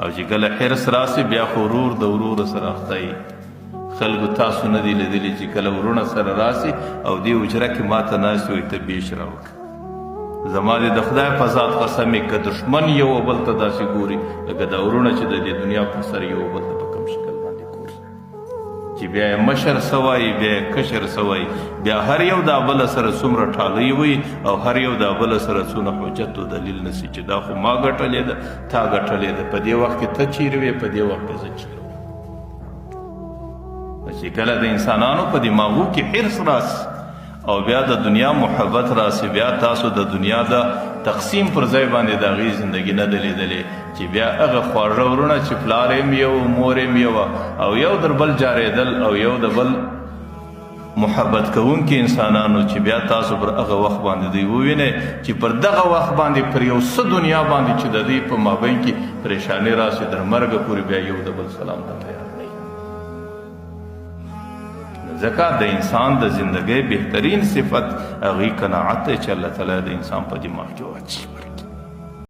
او چې کله حرص راسي، بیا خو ورور د ورور سره اخته وي. خلکو تاسو نه دي لیدلي چې کله وروڼه سره راسي او دې حجره کې ماته ناست وي، ته بیش راوکړه، زما دې د خدای په ذات قسم، که دښمن یو بل ته داسې ګوري لکه دا وروڼه چې د دې دنیا په سر یو بل ته په کوم شکل باندې ګوري، چې بیا یې مشر څه وایي، بیا یې کشر څه وایي، بیا هر یو دا بل سره څومره ټالۍ وي او هر یو دا بل سره څونه حجت او دلیل نسی چې دا خو ما ګټلې ده، تا ګټلې ده، په دې وخت کې ته چیرې وې، په دې وخت کې زه چیرې وم. چې کله د انسانانو په دماغو کې حرص راسي او بیا د دنیا محبت راسي، بیا تاسو د دنیا د تقسیم پر ځای باندې د هغې زندګي نه ده لیدلې، چې بیا هغه خواږه وروڼه چې پلار یې یو، مور یې یوه او یو در بل جارېدل او یو د بل محبت کوونکي انسانانو، چې بیا تاسو پر هغه وخت باندې دوی ووینئ چې پر دغه وخت باندې پر یو څه دنیا باندې چې د دوی په مابین کې پریشاني راسي، در مرګه پورې بیا یو د بل سلام ته تیار نه. ځکه د انسان د زندګۍ بهترین صفت هغې قناعت دی چې الله تعالی د انسان په دماغ کې واچوي.